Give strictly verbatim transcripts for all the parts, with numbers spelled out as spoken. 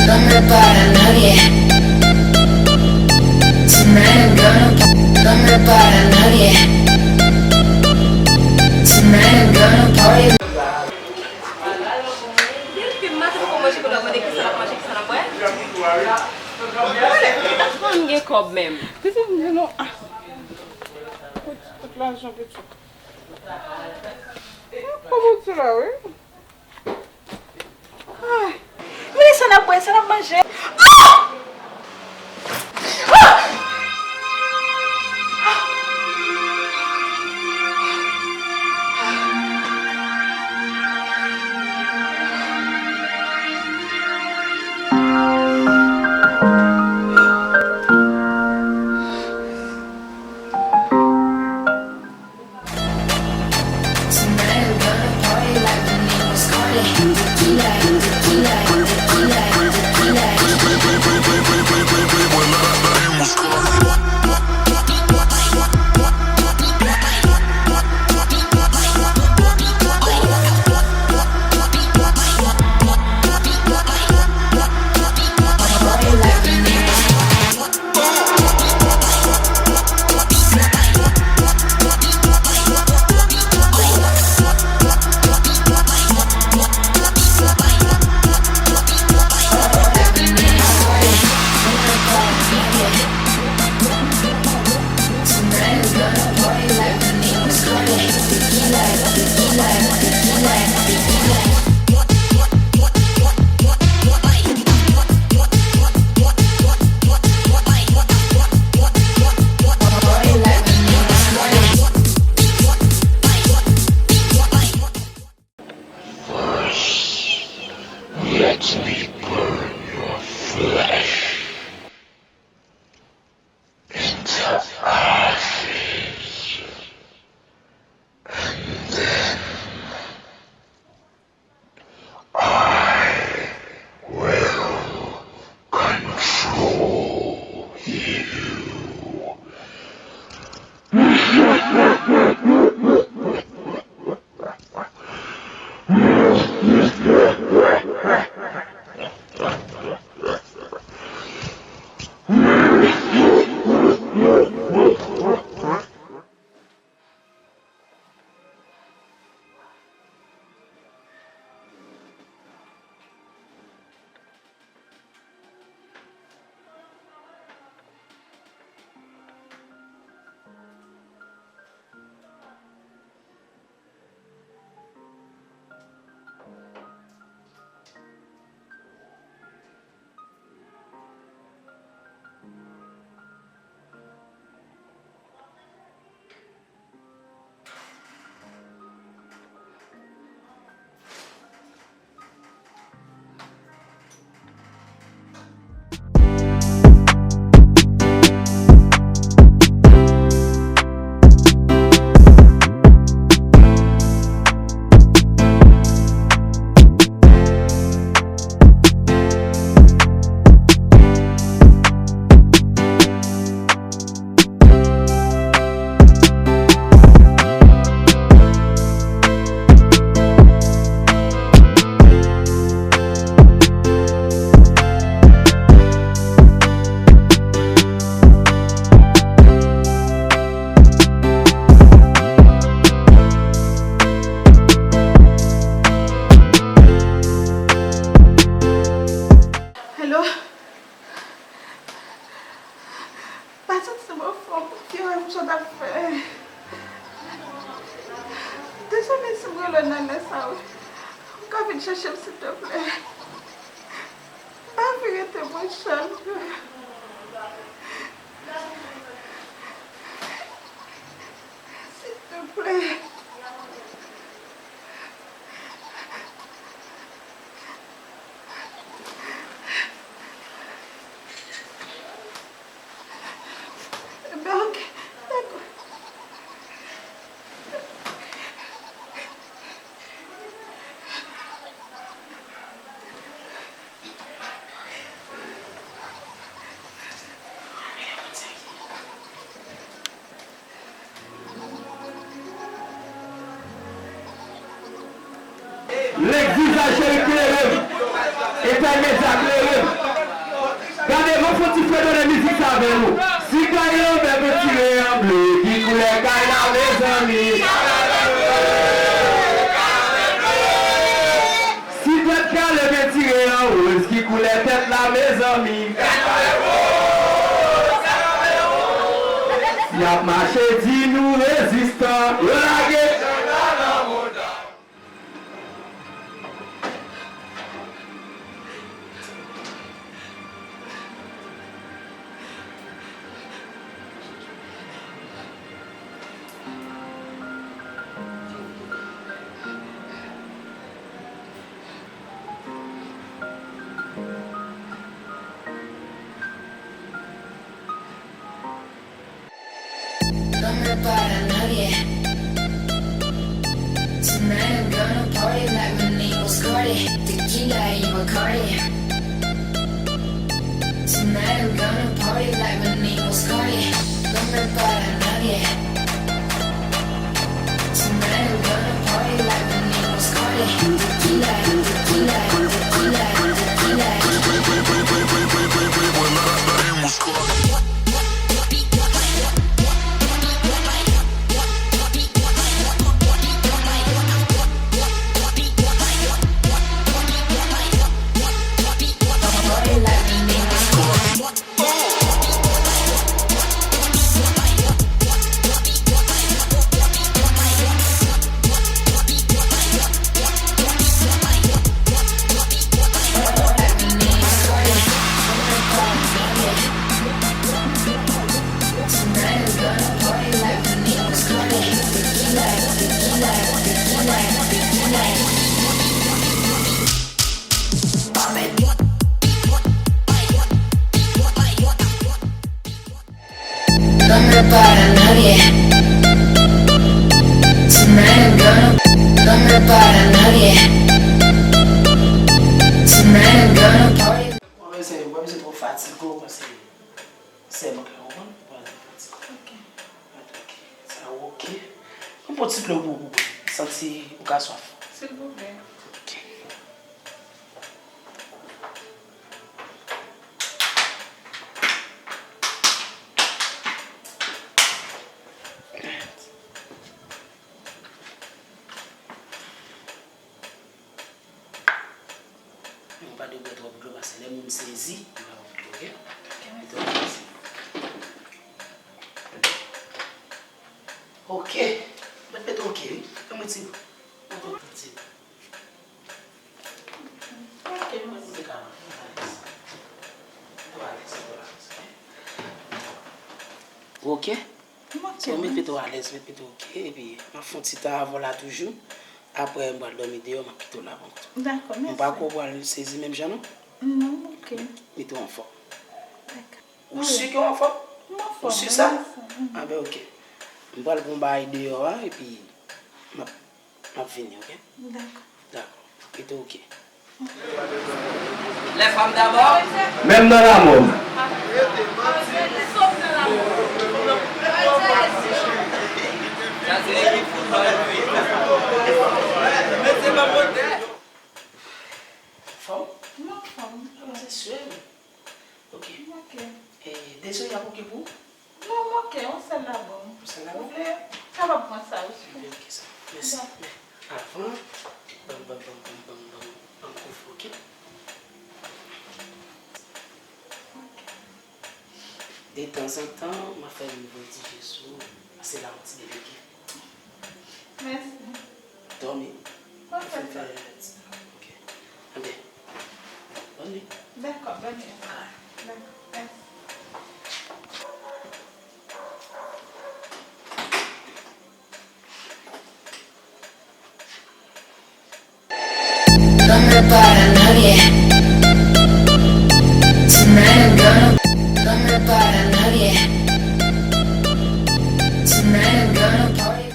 No me para nadie. Tonight I'm gonna pa-, no me para nadie. Tonight I'm gonna party. Mwen gen kòb menm. Pitit, m di nou, ah. Kot, kot lajan pitit? Kòb ou di la, wi. Ay. Mwen sa n ap bwè, sa n ap manje. Ah! Ah! First, let me burn your flesh into ashes, and then I will consume Yo, pa santi m anfòm, ki rèv sa t ap fè? Dezole si m rele w nan lè sa a. Ou ka vin chèche m, silteplè? Pa vin rete mwen sèl. Silteplè. Ebyen, ok. Dakò. Lèk vizaj cheri klere m. Etay medya klere m. Gade, m ap fè ti fredone mizik sa avè nou. Si kay lanmè pentire an ble, ki koulè kay la, mezanmi? Si tèt kale pentire an woz, ki koulè tèt la, mezanmi? Si y ap mache, di nou rezistan. Yo lage. Tonight I'm gonna party like my name was Cardi. Tequila y Bacardi. Tonight I'm gonna party like my name was Cardi. No me para nadie. Tonight I'm gonna party like my name was Cardi. Tequila, tequila, tequila, tequila. No me para nadie. Tonight I'm gonna, no me para nadie. Tonight I'm gonna party. Mwen se, mwen se twò fatige, mwen se, se mwen ki konprann, mwen se fatige. Ok. Mwen twò ki, sa ok. Mwen pran ti dlo pou ou, santi ou ka swaf. Silvouplè. Ok. Ou pa dwe bwè twòp dlo, paske lè moun sezi, li pa konn dlo, ok? Li twò sezi. Ok. Mwen mete ok, wi. Fè mwen ti. Mwen mete ti. Ok, mwen mete karan. Mete alèz, mete alèz, ok? Ok. Ok, so, mèt pito alèz, mèt pito ok. Epi, m ap fè yon ti tan avè w la toujou. Apre, m pral dòmi deyò, m ap kite w la pou kont ou. Dakò, mèsi. M pa kwè w pral sezi menm jan, non? Non, ok. Mete w anfòm. Dakò. Ou si ke w anfòm? M anfòm, mèsi. Ou si sa? Mhm. A ben, ok. M pral pran yon bagay deyò a, epi m ap M ap vini, ok? Dakò. Dakò. Li te ok. Les femmes d'abord. Menm nan lanmò. Sa se ekip foutbòl, wi. Mesye, pa pote. Fòm? M anfòm. A, se sè. Ok. Ok. E, dezole, ap ok pou ou? Non, m ok, yon sèl la bon. Yon sèl la bon? Ou vle, kapab pran sa osi. Ebyen, ok, sa. Mèsi. Dakò. Men, avan, ban m, ban m, ban m kouvri, ok? Detanzantan, m ap fè yon nivo di je sou ou. Se la yon ti bebe ki. Mèsi. Dòmi. Ok. Anben, bòn nuit. Dakò, bòn nuit. Alright. Dakò, mèsi. No me para nadie. Tonight I'm gonna, no me para nadie. Tonight I'm gonna party.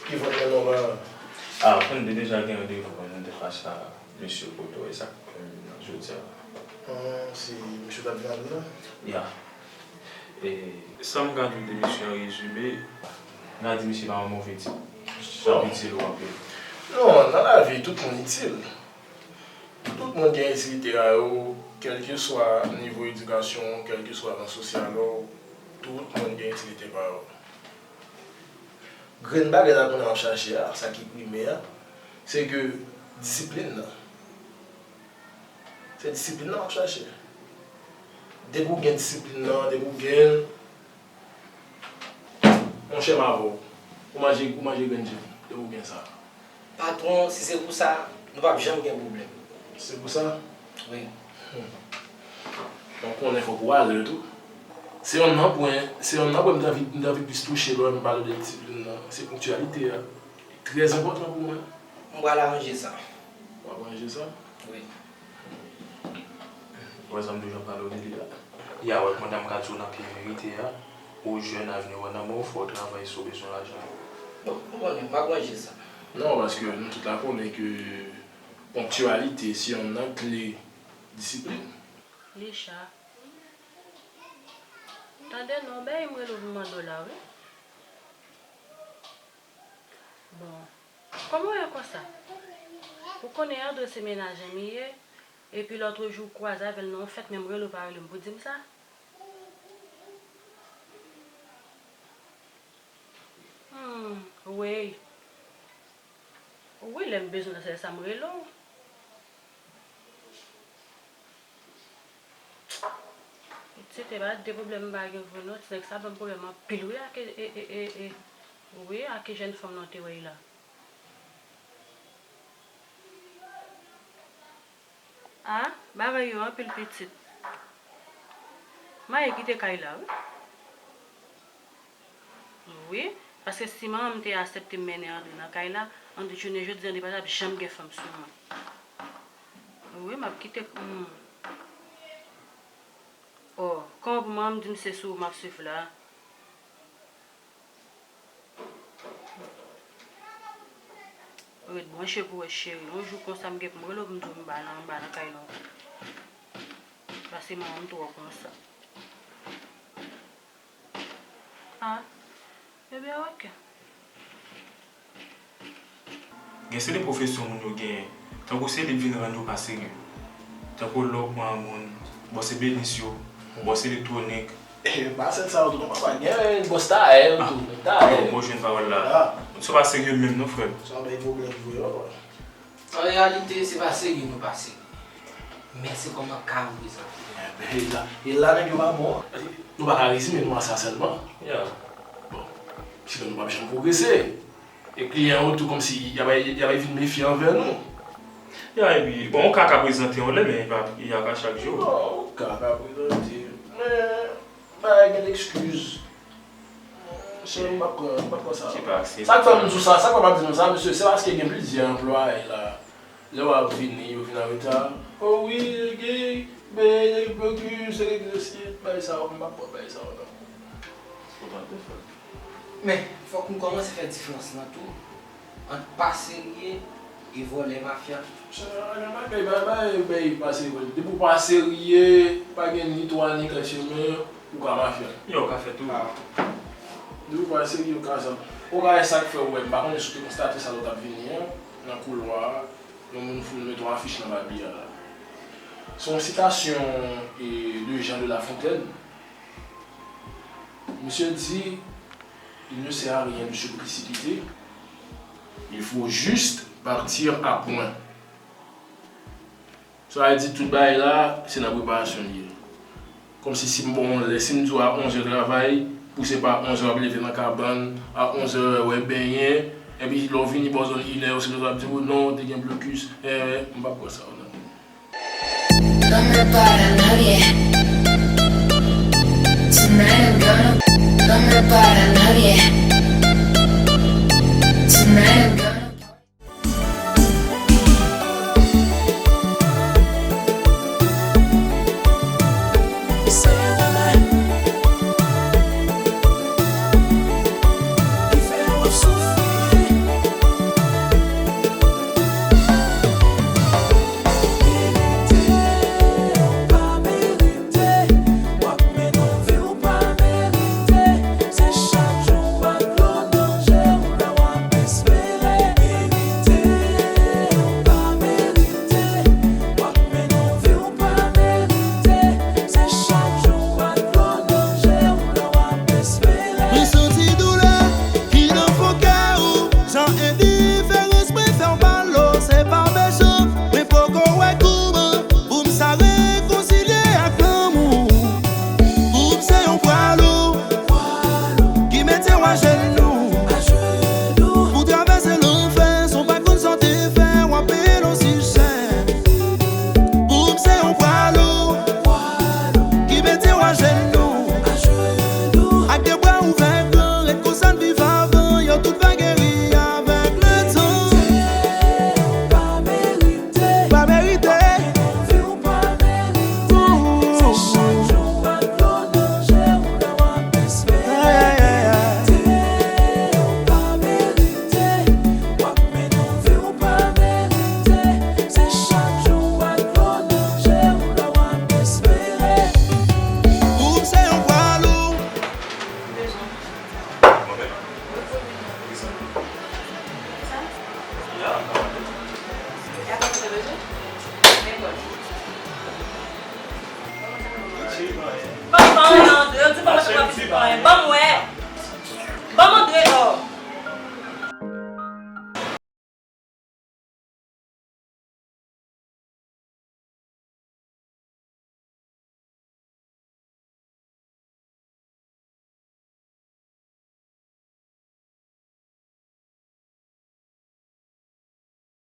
Ki vant nan non la? Ah, konn te deja gen randevou ban nou te fache a mesye Koto, e sa k fè m jodi a. Hmm, se mesye w t ap vin avè l la? Ya. E sa m ka di w de misye an rezime, m ka di misye pa yon move tip. Jan m itil ou anpil. Non, nan lavi, tout moun itil. Tout moun gen itilite a yo, kèlkeswa nivo edikasyon w, kèlkeswa ran sosyal ou, tout moun gen itilite pa yo. Grenn bagay la konnen w ap chache a, sa ki prime a, se ke disiplin nan. Se disiplin nan w ap chache. Depi w gen disiplin nan, depi w gen l, monchè m avè w. Ou manje, ou manje grenn je, depi w gen sa. Patwon, si se pou sa, nou p ap janm gen pwoblèm. Se pou sa? Wi. Hmm. Donk, konnen fòk ou ale tou. Se yonn nan pwen, se yonn nan pwen m t anvi, m t anvi plis touche lè m pale de disiplin nan. Se ponktyalite a. Li trè enpòtan pou mwen. M pral aranje sa. W ap aranje sa? Wi. Ou wè sa m toujou ap pale w de li a? Ya, wè, kòman m ka di w nan pye verite a, ou jèn, avni w nan men w, fò w travay si w bezwen lajan. Bon, ou konnen, m ap ranje sa. Non, paske nou tout la konnen ke ponktyalite se yonn nan kle disiplin. Licha. Tande non, bèy m rele w pou mande w la, wi. Bon. Kòman w ye konsa? Ou konnen André se menajan m li ye, epi lòt jou w kwaze avè l nan yon fèt, menm rele w pa rele m pou di m sa? Hmm, wi. Wi, lè m bezwen w, se lè sa m rele w. Pitit, e pa de pwoblèm m pa gen pou nou. Ti nèg sa ban m pwoblèm anpil wi ak e, e, e, e, e, wi, ak e jèn fanm nan w te wè l la. A, bagay yo anpil pitit. M a ye kite kay la wi. Wi, paske si manman m te aksepte m mennen André nan kay la, André jounen jodi a, André pa t ap janm gen fanm sou mwen. Wi, m ap kite, hmm. O, kòman pou manman m di m se sou ou m ap swiv la? Ret branche pou wè cheri. Yon jou konsa m gen pou m rele w pou m di w m pa nan, m pa nan kay la ankò. Paske manman m twò konsa. A, ebyen, oke. Gen seri de pwofesyon moun yo genyen, tankou se li k vin rann yo pa serye. Tankou lè w pran moun, bon, se Benis yo, bon, se Elektwonik. E, pa sèl sa yo tou non, papa, gen bòs tayè yo tou, tayè. Bon, bon, jwenn pawòl la. Moun sa yo pa serye menm non, frè m. Sa bay pwoblèm vre, papa. An reyalite, se pa serye nou pa serye. Men se kòman ka reprezante. Enben, e la, e la nèg yo pa bon. Nou pa ka rezime nou a sa sèlman. Ya. Bon, sinon nou p ap janm pwogrese. E kliyan yo tou kòmsi y ap, y ap vin mefye anvè nou. Ya, epi, bon, yon ka ka prezante yon lè, men e pa, e pa chak jou. Bon, yon ka ka prezante, men bagay gen ekskiz. Mesye, m p ap pran, m p ap pran sa. Se pa, se pa. Sa k fè m di w sa, sa k fè m ap di nou sa, mesye, se paske gen plizyè anplwaye la. Lè w ap vini, yo vin anreta. O wi, gen, men, gen pwokirè, se gen dosi, bagay sa yo, m p ap pran bagay sa yo, non. Ou pa te fè. Men, fòk nou kòmanse fè diferans lan tou, ant pa serye E vòlè mafya. Bagay, bagay, bagay, bagay pa serye. Depi w pa serye, pa gen ni twa ni kat chemen, ou ka mafya. Yo, ou ka fè tou. Depi w pa serye, ou ka sa. Ou ka wè sa k fè w wè, m pa konnen si w te konstate sa lè w t ap vini an, nan koulwa a, yon moun fout mete yon afich nan babi a la. Se yon sitasyon e, de Jean de La Fontaine. Misye di, il ne sert à rien de se précipiter, il faut juste partir à point. Sa vle di tout bagay la, se nan preparasyon li ye. Kòmsi si m ba w onz è, si m di w a onz è travay, pou se pa onz è w ap leve nan kabann, a onz è w ap benyen, epi lè w vini bò zòn inè, se lè w ap di w non, te gen blokis, eh, m p ap kwè sa, non. Donne le pas à nadie. Tonight I'm gonna. Donne le pas à nadie. Tonight I'm gonna. Mwen santi doulè ki nan fon kè ou. San endiferans, mwen fè w mal, o, se pa mechan. Mwen poko wè kouman pou m sa rekonsilye ak lanmou. Pou m se yon pwa lou ki mete w ajenou. Pou travèse lanfè, san w pa konn sa w te fè, w ap peye l osijè. Pou m se yon pwa lou ki mete w ajenou. Ak de bra ouvè gran, ret konsa n viv avan, yo tout va geri avèk letan. Pa merite. Pou m se yon pwa lou. Ban m pa anyen, yo di pa mwen pa piti pa anyen. Ban m